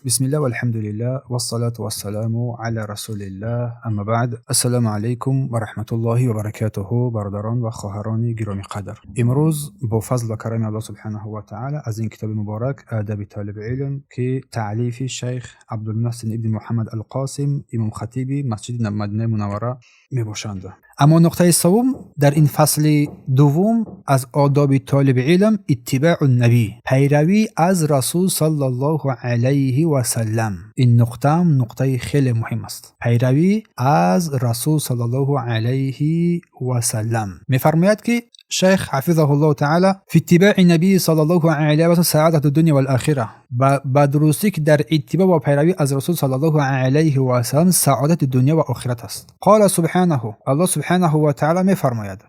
بسم الله والحمد لله والصلاة والسلام على رسول الله، أما بعد، السلام علیکم و رحمة الله و برکاته. برادران و خواهران گرامی قدر، امروز با فضل و کرم الله سبحانه و تعالی از این کتاب مبارک آداب طالب علم که تألیف شیخ عبدالمحسن ابن محمد القاسم، امام خطیب مسجد مدینه منوره می باشند. اما نقطه سوم در این فصل دوم از آداب طالب علم، اتباع النبی، پیروی از رسول صلی الله علیه و سلم. این نقطه هم نقطه خیلی مهم است. پیروی از رسول صلی الله علیه و سلم. میفرماید که شیخ حفظه الله تعالی: في اتباع النبی صلی الله علیه و سلم سعادة الدنیا والآخرة. با درستی که در اتباع و پیروی از رسول صلی الله علیه و سلم سعادت دنیا و آخرت است. قال سبحانه، الله سبحانه و تعالی میفرماید.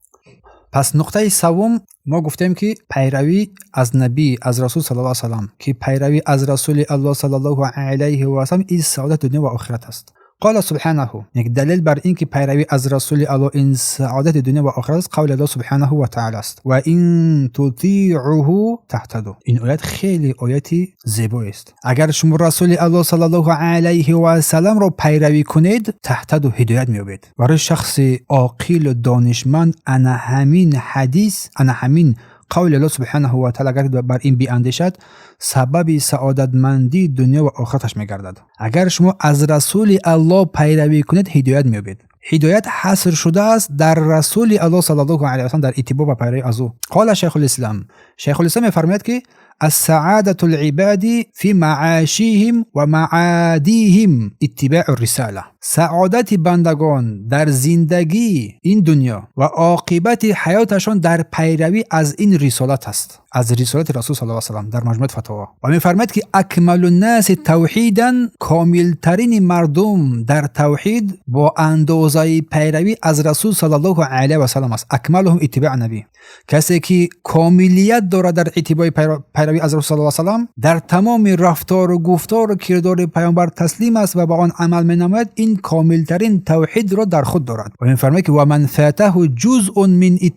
پس نقطه سوم ما گفتیم که پیروی از نبی، از رسول صلی الله علیه و سلم، که پیروی از رسول الله صلی الله علیه و سلم این سعادت دنیا و آخرت است. قال سبحانه، یک دلیل بر اینکه پیروی از رسول الله این سعادت دنیا و آخرت است، قول الله سبحانه و تعالی است: و این تطیعوه تهتدوا. این آیت خیلی آیتی زیبا است. اگر شما رسول الله صلی الله علیه و سلم را پیروی کنید، تهتدوا، هدایت می‌یابید. برای شخص عاقل و دانشمند انا همین حدیث، انا همین قول الله سبحانه و تعالی اگر بر این بیاندیشد، سبب سعادتمندی دنیا و آخرتش میگردد. اگر شما از رسول الله پیروی کنید، هدایت می‌یابید. هدایت حصر شده است در رسول الله صلی الله علیه و سلم، در اتباع و پیروی از او. قال شیخ الاسلام، شیخ الاسلام میفرماید که السعادة العباد في معاشهم و معادیهم اتباع الرسالة. سعادت بندگان در زندگی این دنیا و عاقبت حیاتشان در پیروی از این رسالت است، از رسالت رسول صلی الله علیه و سلم. در مجموعه فتاوا و میفرماید که اکمل الناس توحیدا، کاملترین مردم در توحید با اندازه پیروی از رسول صلی الله علیه و سلم است. اکملهم اتباع نبی، کسی که کاملیت دارد در اتباع پیروی از رسول صلی الله علیه و سلم، در تمام رفتار و گفتار و کردار پیامبر تسلیم است و با آن عمل مینماید، این کاملترین توحید را در خود دارد. و میفرماید که و من فاته جزء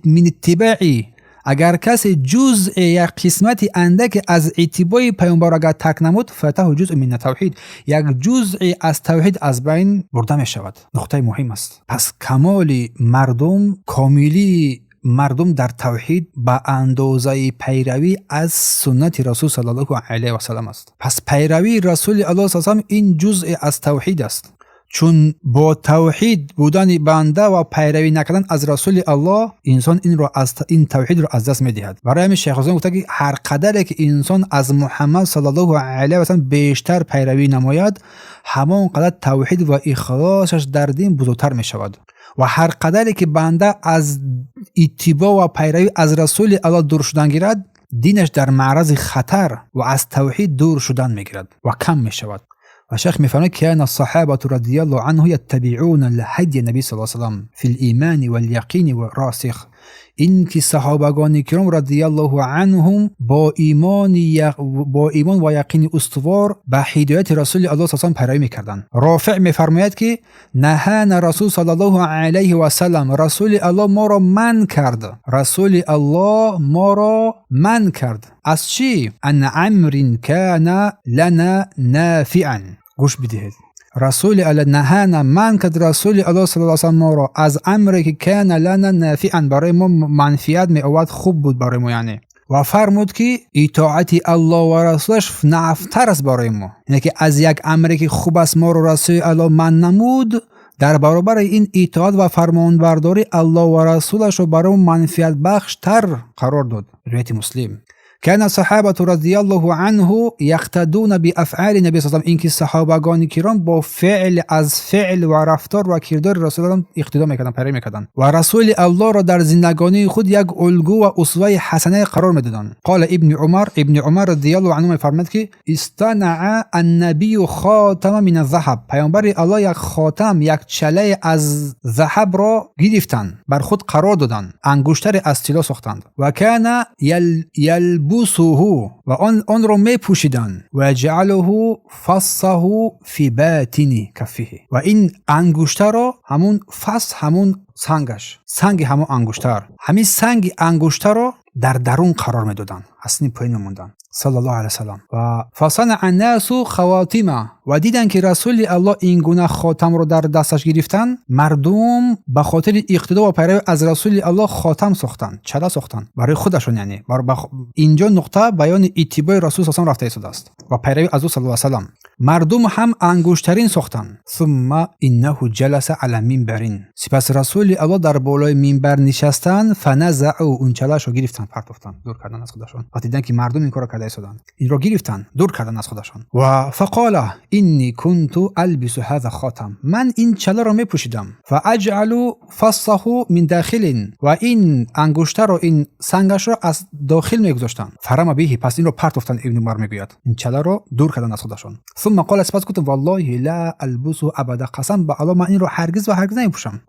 من اتباعی، اگر کسی جزء، یک قسمت اندک از اتباع پیامبر اگر ترک نمود، فاته جزء من توحید، یک جزء از توحید از بین برده می شود. نقطه مهم است. پس کمال مردم، کاملی مردم در توحید به اندازه پیروی از سنت رسول صلی الله علیه و سلم است. پس پیروی رسول الله صلی الله علیه و این جزء از توحید است، چون با توحید بودن بنده و پیروی نکردن از رسول الله، انسان این را از این توحید را از دست میدهد. برای همین شیخ حسین گفته که هر قدری که انسان از محمد صلی الله علیه و سلم بیشتر پیروی نماید، همان قدر توحید و اخلاصش در دین بزرگتر می شود و هر قدری که بنده از اتباع و پیروی از رسول الله دور شدن گیرد، دینش در معرض خطر و از توحید دور شدن میگیرد و کم می شود. و شیخ میفرماید: كان الصحابة رضي الله عنه يتبعون الهدي النبي صلى الله عليه وسلم في الإيمان واليقين والراسخ. این که صحابگان کرام رضی الله عنهم با ایمان و یقین استوار به هدایت رسول الله صلی الله علیه و پیروی میکردند. رافع میفرماید که نهانا رسول صلی الله علیه و سلم، رسول الله ما را منع کرد، رسول الله ما را منع کرد از چی؟ عن امر كان لنا نافعا. گوش بدهید، رسول الله نهانا، منع کرد رسول الله صلی الله علیه و ما را از امری که كان لنا نافعا، برای ما منفعت می آورد، خوب بود برای ما یعنی، و فرمود که اطاعت الله و رسولش نفعتر است برای ما. یعنی که از یک امری که خوب است ما رو رسول الله منع نمود، در برابر این اطاعت و فرمانبرداری الله و رسولش رو برای ما منفعت بخش تر قرار داد. روایت مسلم. كان الصحابة رضي الله عنه يقتدون بأفعال النبي صلى الله عليه وسلم. اینکه صحابگان کرام با فعل از فعل و رفتار و کردار رسول الله اقتدا میکردن، پیروی میکردن و رسول الله را در زندگانی خود یک الگو و اسوه حسنه قرار میدادند. قال ابن عمر، ابن عمر رضی الله عنه میفرماید که اصطنع النبي خاتم من الذهب، پیامبر الله یک خاتم، یک چله از ذهب را گرفتند، بر خود قرار دادند، انگشتر از طلا ساختند. و كان یلبسه، و آن را میپوشیدند، و جعله فصه فی باطن کفه، و این انگشتر را، همون فص، همون سنگش، سنگ همون انگشتر، همین سنگ انگشتر را Дар дарун қарор медоданд, аз синни поин мемонданд, саллаллоҳу алайҳи васаллам. Ва فصنع الناس خواتم, ва диданд, ки Расули Аллоҳ ин гуна хотамро дар дасташ гирифтанд. Мардум ба хотири иқтидо ва пайравӣ аз Расули Аллоҳ хотам сохтанд, чала сохтанд барои худашон. Яъне инҷо нуқта баёни иттибои Расул салам рафта истодааст ва пайравӣ аз ӯ саллаллоҳу васаллам. Мардум ҳам ангуштарин сохтанд. ثم إنه جلس على منبر, сипас Расули Аллоҳ дар болои минбар нишастанд. فنزعوا, он чалаашро гирифтанд, партофтанд, дур карданд аз худашон. Вақте диданд, ки мардум ин корро карда истоданд, инро гирифтанд, дур карданд аз худашон. Ва فقال إني كنت ألبس هذا الخاتم, ман ин чаларо мепӯшидам. فأجعل فصه من داخل, ва ин ангуштаро, ин сангашро аз дохил мегузоштам. فرمى به, пас инро партофтанд. Ибни Умар мегӯяд, ин чаларо дур карданд аз худашон. ثم قال, сипас гуфтам: والله لا ألبسه أبدا, қасам ба Аллоҳ, ман инро ҳаргиз ва ҳаргиз намепӯшам.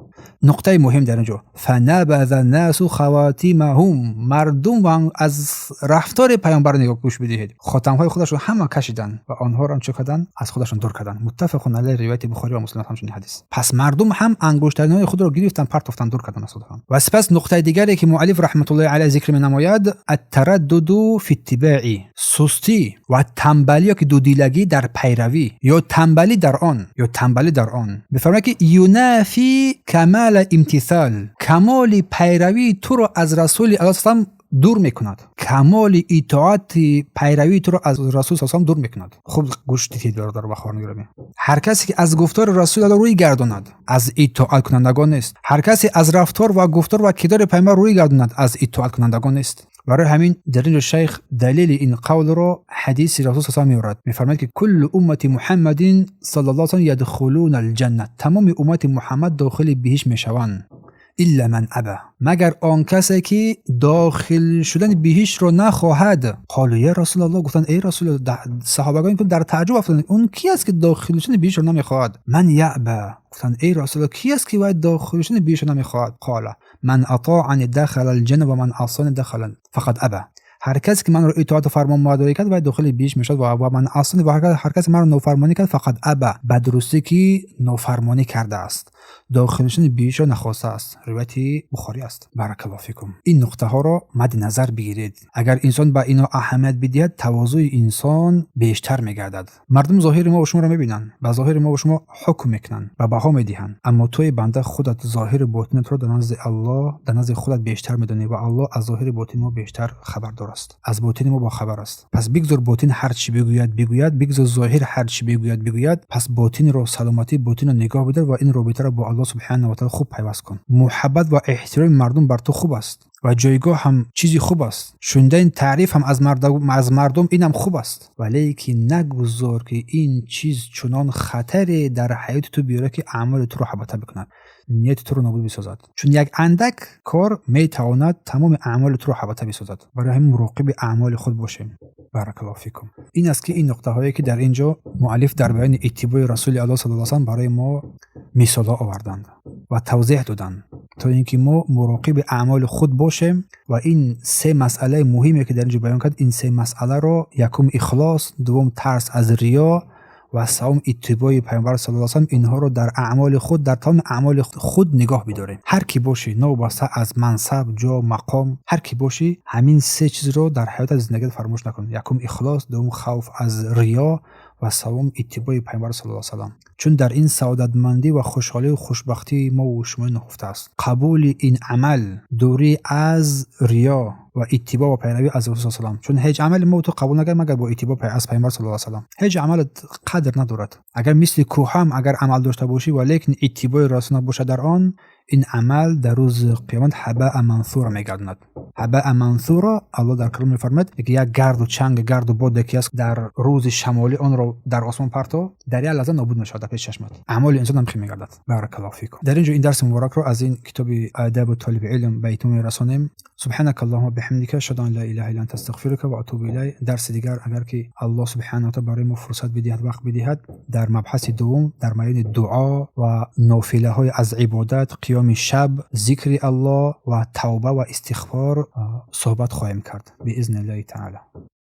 Нуқтаи муҳим дар ин ҷо: فنبذ الناس خواتمهم, мардум аз рафтори паёмбар нигоҳ гӯш бидиҳед, хотамҳои худашон ҳама кашиданд ва онҳоро чӣ карданд? Аз худашон дур карданд. متفق عليه, ривояти Бухорӣ ва Муслим ҳамчунин ҳадис. Пас мардум ҳам ангуштаринҳои худро гирифтанд, партофтанд, дур карданд аз худашон. Ва сипас нуқтаи дигаре, ки муаллиф раҳматуллоҳи алайҳ зикр менамояд: التردد في الاتباع, сустӣ ва тамбалӣ ё ки дудилагӣ дар пайравӣ ё тамбалӣ дар он, ё тамбалӣ дар он. Мефармояд, ки ينافي كمال الامتثال, камоли пайравии туро аз Расули Аллоҳ салам дур мекунад, камоли итоати пайравии туро аз Расул салам дур мекунад. Хуб гӯш диҳед, бародар ва хоҳарони гиромӣ. Ҳар касе ки аз гуфтори Расули Аллоҳ рӯй гардонад, аз итоаткунандагон нест. Ҳар касе аз рафтор ва гуфтор ва кирдори пайғамбар рӯй гардонад, аз итоаткунандагон нест. Барои ҳамин дар инҷо шайх далели ин қавлро ҳадиси Расул салам меорад. Мефармояд, ки كل أمة محمد صلى الله وسلم يدخلون الجنة, тамоми уммати Муҳаммад дохили биҳишт мешаванд, إلا من أبى, магар он касе ки дохил шудани биҳиштро нахоҳад. قالوا يا رسول الله, гуфтанд: эй Расул. Саҳобагон дар тааҷҷуб афтоданд: он ки аст, ки дохил шудани биҳиштро намехоҳад? من يأبى, гуфтанд: эй Расулаллоҳ, ки аст, ки вай дохил шудани биҳиштро намехоҳад? قال من أطاعني دخل الجنة ومن عصاني دخل فقد أبى, ҳар касе ки манро итоату фармонбардорӣ кард, вай дохили биҳишт мешавад. ومن عصاني, ва ҳар касе маро нофармонӣ кард, فقد أبى, ба дурустӣ ки нофармонӣ кардааст, дохил шудани биҳиштро нахостааст. Ривояти Бухорӣ аст. بارك الله فيكم. Ин нуқтаҳоро мадди назар бигиред. Агар инсон ба инҳо аҳамият бидиҳад, тавозӯи инсон бештар мегардад. Мардум зоҳири мо шуморо мебинанд, ба зоҳири мо шумо ҳукм мекунанд ва баҳо медиҳанд, аммо туи банда худат зоҳири ботинатро дар назди Аллоҳ, дар назди худат бештар медонӣ ва Аллоҳ аз зоҳири ботини мо бештар хабардор аст, аз ботини мо бохабар аст. Пас бигзор ботин ҳар чӣ бигӯяд, бигӯяд, бигзор зоҳир ҳар чӣ бигӯяд, бигӯяд. Пас ботинро, саломатии ботинро нигоҳ бидор ва ин робитаро бо Аллоҳ субҳанаҳу ва таъала хуб пайваст кун. Муҳаббат ва эҳтироми мардум бар ту хуб аст ва ҷойгоҳ ҳам чизи хуб аст, шунидани таъриф ҳам аз мардум инам хуб аст, валекин нагузор, ки ин чиз чунон хатаре дар ҳаёти ту биёрад, ки аъмоли туро ҳабата бикунад, нияти туро нобуд бисозад, чун як андак кор метавонад тамоми аъмоли туро ҳабата бисозад. Барои ҳамин муроқиби аъмоли худ бошем. بارك الله فيكم. Ин аст, ки ин нуқтаҳое, ки дар ин ҷо муаллиф дар баёни иттибои Расули Аллоҳ саллаллоҳу алайҳи васаллам барои мо мисолҳо оварданд ва тавзеҳ доданд, то ин ки мо муроқиби аъмоли худ бошем. Ва ин се масъалаи муҳиме, ки дар ин ҷо баён кард, ин се масъаларо: якум ихлос, дуввум тарс аз риё ва севум иттибои Пайғамбар саллаллоҳу алайҳи васаллам, инҳоро дар аъмоли худ, дар тамоми аъмоли худ нигоҳ бидорем. Ҳар кӣ бошӣ, новобаста аз мансаб, ҷо, мақом, ҳар кӣ бошӣ, ҳамин се чизро дар ҳаётат, зиндагиат фаромӯш накун: якум ихлос, дуввум хавф аз риё ва севум иттибои Пайғамбар саллаллоҳу алайҳи васаллам, чун дар ин саодатмандӣ ва хушҳолию хушбахтии мову шумо нуҳуфта аст. Қабули ин амал, дурӣ аз риё ва иттибоъ ва пайравӣ аз Расул салам, чун ҳеҷ амали мо ту қабул накард, магар бо иттибоъ аз Пайғамбар саллаллоҳу алайҳи васаллам. Ҳеҷ амалат қадр надорад, агар мисли кӯҳам агар амал дошта бошӣ, валекин иттибои Расул набошад дар он, ин амал дар рӯзи қиёмат هباء منثورا мегардонад. هباء منثورا, Аллоҳ дар калом мефармояд, як гарду чанг, гарду боде ки аст, дар рӯзи шамолӣ онро дар осмон парто, дар як лаҳза нобуд мешавад дар пеши чашмат. Аъмоли инсон ҳам хел мегардад. بارك الله فيكم. Дар ин ҷо ин дарси муборакро аз ин китоби آداب طالب العلم ба итмом мерасонем. سبحانك اللهم وبحمدك، أشهد أن لا إله إلا أنت، أستغفرك وأتوب إليك. Дарси дигар, агар ки Аллоҳ субҳанаҳу ва таъала барои мо фурсат бидиҳад, вақт бидиҳад, дар мабҳаси дуввум, дар баёни дуо ва нофилаҳои аз ибодат, қиёми шаб, зикри Аллоҳ ва тавба ва истиғфор суҳбат хоҳем кард, بإذن الله تعالى.